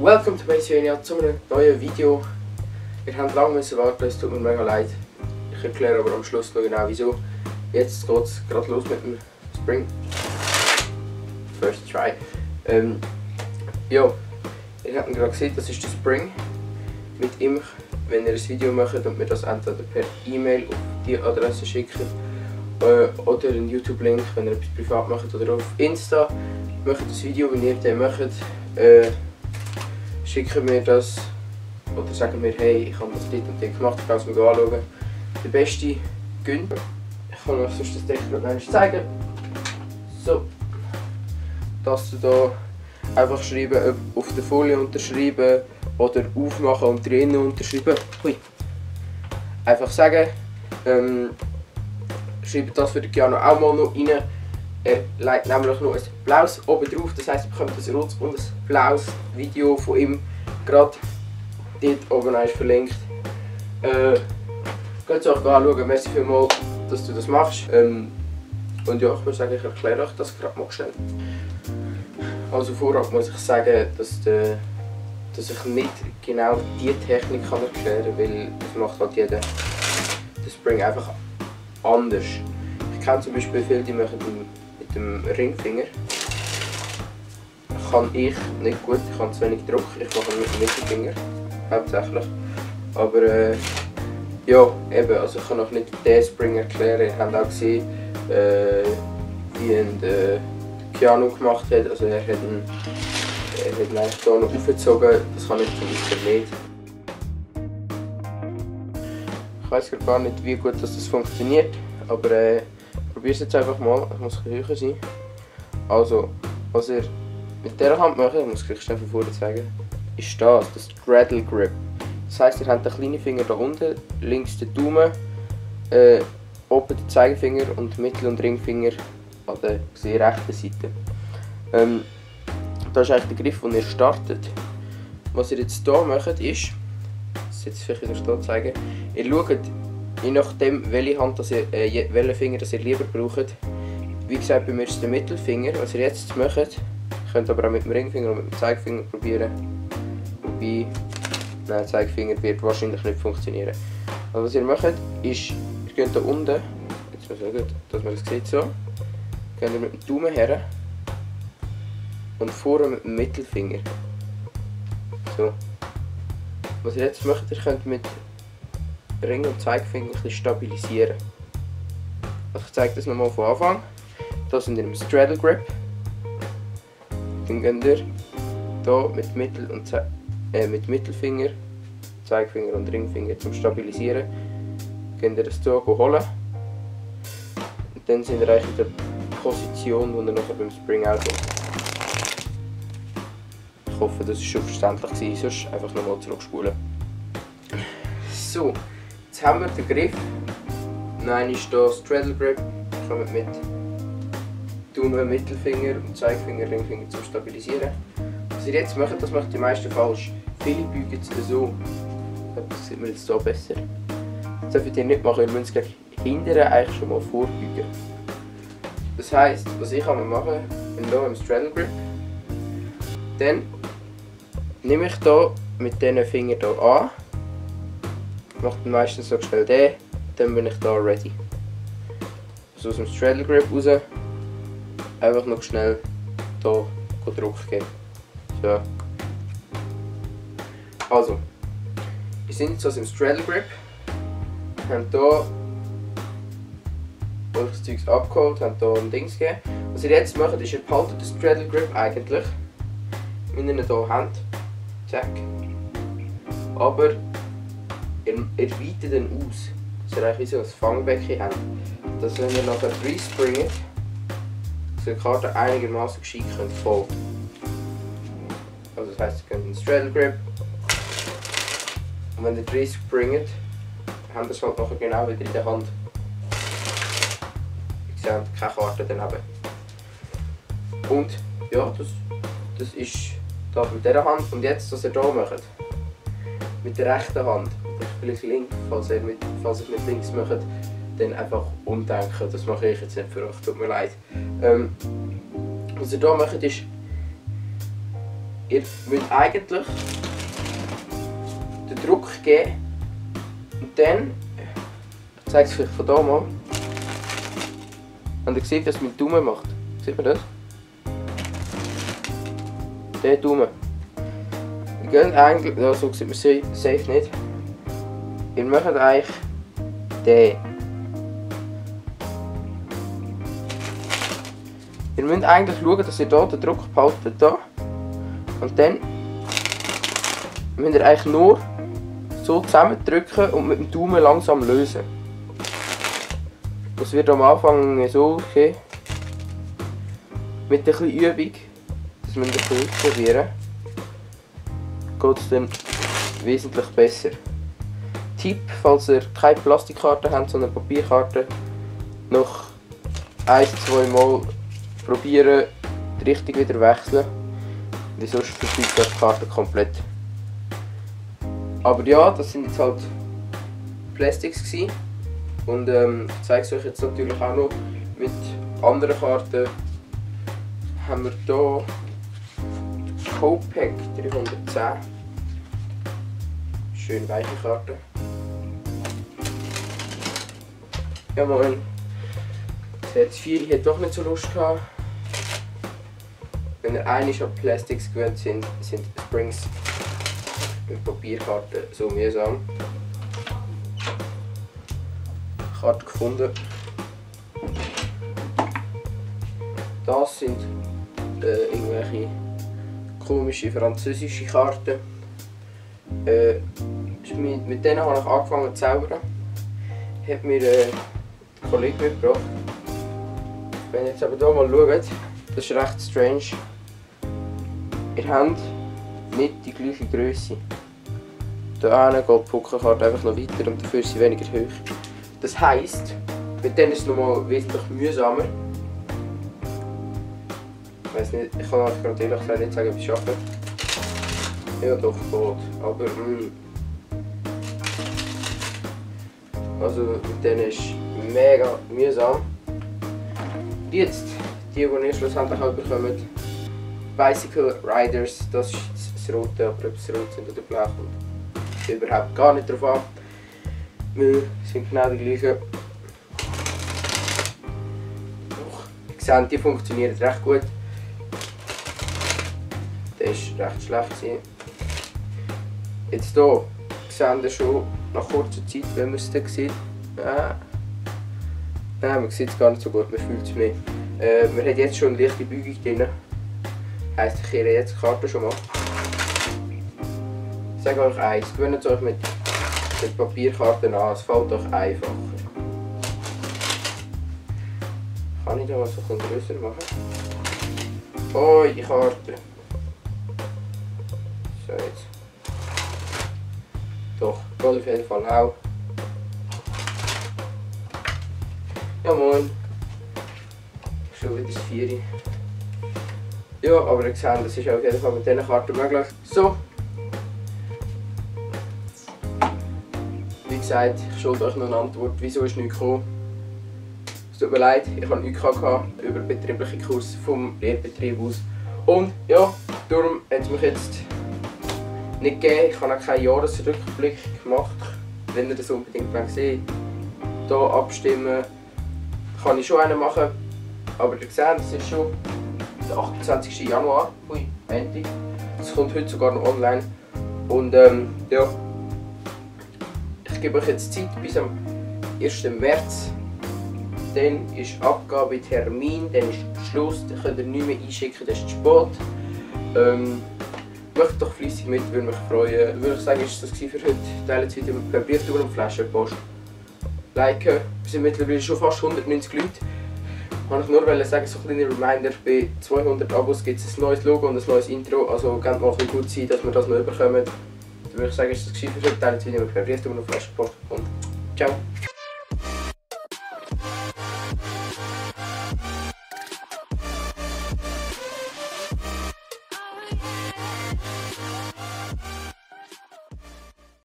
Welcome to Basiania zu einem neuen Video. Wir haben lange warten, es tut mir mega leid. Ich erkläre aber am Schluss noch genau wieso. Jetzt geht es gerade los mit dem Spring. First try. Ja, ihr habt gerade gesehen, das ist der Spring. Mit ihm, wenn ihr ein Video macht und mir das entweder per E-Mail auf die Adresse schickt oder einen YouTube-Link, wenn ihr etwas privat macht, oder auf Insta. Macht das Video, wenn ihr den macht. Schicken mir das oder sagen mir, hey, ich habe das dit und dit gemacht, ich kann es mir anschauen. Der beste gönnt. Ich kann euch sonst das Technik noch einmal zeigen. So, dass du da einfach schreiben, auf der Folie unterschreiben oder aufmachen und drinnen unterschreiben. Hui. Einfach sagen, schreibt das für den Keanu auch mal noch rein. Er legt nämlich noch ein blaues oben drauf, das heisst, ihr bekommt ein rotes und ein blaues Video von ihm gerade dort oben ist verlinkt. Könnt ihr euch anschauen, merci vielmals, dass du das machst. Und ja, ich würde sagen, ich erkläre euch das gerade mal schnell. Also vorab muss ich sagen, dass ich nicht genau diese Technik kann erklären kann, weil das macht halt jeder den Spring einfach anders. Ich kenne zum Beispiel viele, die machen mit dem Ringfinger. Kann ich nicht gut, ich habe zu wenig Druck, ich mache mit dem Mittelfinger hauptsächlich. Aber ja, eben, also ich kann noch nicht den Spring erklären. Ihr habt auch gesehen, wie ihn Keanu gemacht hat. Also er hat ihn eigentlich hier noch aufgezogen, das kann ich zum Beispiel nicht. Ich weiß gar nicht, wie gut das funktioniert, aber probier es jetzt einfach mal, ich muss ein bisschen höher sein. Also, was ihr mit dieser Hand macht, ich muss es schnell von vorne zeigen, ist das Straddle Grip. Das heisst, ihr habt den kleinen Finger hier unten, links den Daumen, oben den Zeigefinger und Mittel- und Ringfinger an der rechten Seite. Das ist eigentlich der Griff, den ihr startet. Was ihr jetzt hier macht, ist, das jetzt vielleicht wieder hier zeigen, ihr schaut, je nachdem welche Hand welchen Finger das ihr lieber braucht. Wie gesagt, bei mir ist es der Mittelfinger. Was ihr jetzt macht, könnt ihr aber auch mit dem Ringfinger und mit dem Zeigefinger probieren. Wobei, der Zeigefinger wird wahrscheinlich nicht funktionieren. Also was ihr macht, ist, ihr geht hier unten, jetzt muss ich schauen, dass man das sieht, so, geht ihr mit dem Daumen her und vorne mit dem Mittelfinger. So. Was ihr jetzt macht, ihr könnt mit Ring und Zeigefinger ein bisschen stabilisieren. Also ich zeige das nochmal von Anfang. Das sind wir im Straddle Grip. Dann geht ihr hier mit Mittelfinger, Zeigefinger und Ringfinger zum Stabilisieren. Könnt ihr das hier holen. Und dann sind wir eigentlich in der Position, wo ihr nachher beim Spring Out ist. Ich hoffe, das war schon verständlich gewesen, sonst einfach nochmal zurückspulen. So, jetzt haben wir den Griff. Nein, ist hier Straddle Grip. Kommt mit Daumen, Mittelfinger und Zeigefinger, Ringfinger zum Stabilisieren. Was ihr jetzt macht, das macht die meisten falsch. Viele beugen es so. Das sieht man jetzt hier besser. Das dürft ihr nicht machen, ihr müsst gleich hinten eigentlich schon mal vorbeugen. Das heisst, was ich machen kann, bin hier im Straddle Grip. Dann nehme ich hier mit diesen Fingern hier an. Mache dann meistens so schnell den, dann bin ich da ready. Also aus dem Straddle Grip raus, einfach noch schnell hier Druck geben. So. Also, wir sind jetzt also im Straddle Grip, haben hier das Zeug abgeholt, haben hier ein Dings gegeben. Was ihr jetzt macht, ist, ihr behaltet den Straddle Grip eigentlich, wenn ihr ihn hier habt, zack. Aber ihr weitet ihn aus, dass ihr eigentlich wie so ein Fangbecken habt. Dass wenn ihr nachher reinspringt, dass ihr die Karte einigermaßen gescheit könnt folgen. Also das heisst, ihr könnt einen Straddle Grip. Und wenn ihr reinspringt, habt ihr es halt nachher genau wieder in der Hand. Ihr seht keine Karte daneben. Und ja, das ist das mit dieser Hand. Und jetzt, was ihr hier macht, mit der rechten Hand, oder vielleicht links, falls ihr mit links macht, dann einfach umdenken. Das mache ich jetzt nicht für euch, tut mir leid. Was ihr hier macht, ist, ihr müsst eigentlich den Druck geben und dann, ich zeige es vielleicht von hier mal, und ihr seht, was mein Daumen macht. Sieht man das? Der Daumen. Ihr geht eigentlich, ja, so sieht man es safe nicht. Ihr macht eigentlich den. Ihr müsst eigentlich schauen, dass ihr hier den Druck behaltet. Hier. Und dann müsst ihr eigentlich nur so zusammendrücken und mit dem Daumen langsam lösen. Das wird am Anfang so, okay. Mit ein bisschen Übung, das müsst ihr ein bisschen probieren, geht es dann wesentlich besser. Tipp, falls ihr keine Plastikkarte habt, sondern Papierkarte, noch 1-2 Mal probieren, die Richtung wieder wechseln. Weil sonst verfliegt die Karte komplett. Aber ja, das sind jetzt halt Plastics gewesen. Und ich zeige es euch jetzt natürlich auch noch mit anderen Karten. Haben wir hier Copac 310. Schön weiche Karte. Ja moin. Das 4 hat doch nicht so Lust gehabt. Wenn ihr einmal an Plastics gewöhnt sind Springs mit Papierkarten so mühsam. Karte gefunden. Das sind irgendwelche komische französische Karten. Mit denen habe ich angefangen zu zaubern. Hat mir ein Kollege mitgebracht. Wenn ihr jetzt aber hier mal schaut, das ist recht strange. Ihr habt nicht die gleiche Größe. Hier geht die Pokerkarte einfach noch weiter und dafür ist sie weniger hoch. Das heisst, mit denen ist es nochmal wesentlich mühsamer. Ich weiß nicht, ich kann euch gerade ehrlich gesagt nicht sagen, ob ich es schaffe. Ja doch, geht. Aber also mit denen ist es mega mühsam. Jetzt, die ihr schlussendlich auch bekommt, Bicycle Riders, das ist das Rote, aber ob es rot sind oder blau kommt überhaupt gar nicht drauf an. Wir sind genau die gleichen. Ihr seht, die funktionieren recht gut. Der ist recht schlecht. Jetzt hier seht ihr schon nach kurzer Zeit, wenn man es dann sieht. Nein, man sieht es gar nicht so gut, man fühlt es mehr. Man hat jetzt schon eine leichte Beugung drin. Heisst, ich kehre jetzt die Karte schon mal. Ich sage euch eins, gewöhnt euch mit Papierkarten an, es fällt euch einfacher. Kann ich da was ein bisschen grösser machen? Oh, die Karte. So jetzt. Doch, geht auf jeden Fall auch. Ja moin. Schon wieder das 4. Ja, aber ihr seht, das ist auf jeden Fall mit diesen Karten möglich. So. Wie gesagt, ich schulde euch noch eine Antwort, wieso ist nichts gekommen. Es tut mir leid, ich hatte nichts über betriebliche Kurs vom Lehrbetrieb aus. Und ja, darum hat es mich jetzt nicht gegeben. Ich habe auch keinen Jahresrückblick gemacht. Wenn ihr das unbedingt sehen wollt, hier abstimmen, kann ich schon einen machen. Aber ihr seht, es ist schon der 28. Januar, Montag. Das kommt heute sogar noch online. Und ja, ich gebe euch jetzt Zeit bis am 1. März. Dann ist Abgabetermin, dann ist Schluss, dann könnt ihr nicht mehr einschicken, das ist zu spät. Macht doch fleissig mit, würde mich freuen. Würde ich sagen, ist das für heute. Teilt das Video per Brieftour und Flaschenpost. Liken, wir sind mittlerweile schon fast 190 Leute. Kann ich nur sagen, so ein kleiner Reminder, bei 200 Abos gibt es ein neues Logo und ein neues Intro, also gebt mal ein bisschen gut sein, dass wir das noch bekommen. Dann würde ich sagen, ist das für heute. Teilt das Video per Brieftour und Flaschenpost und ciao.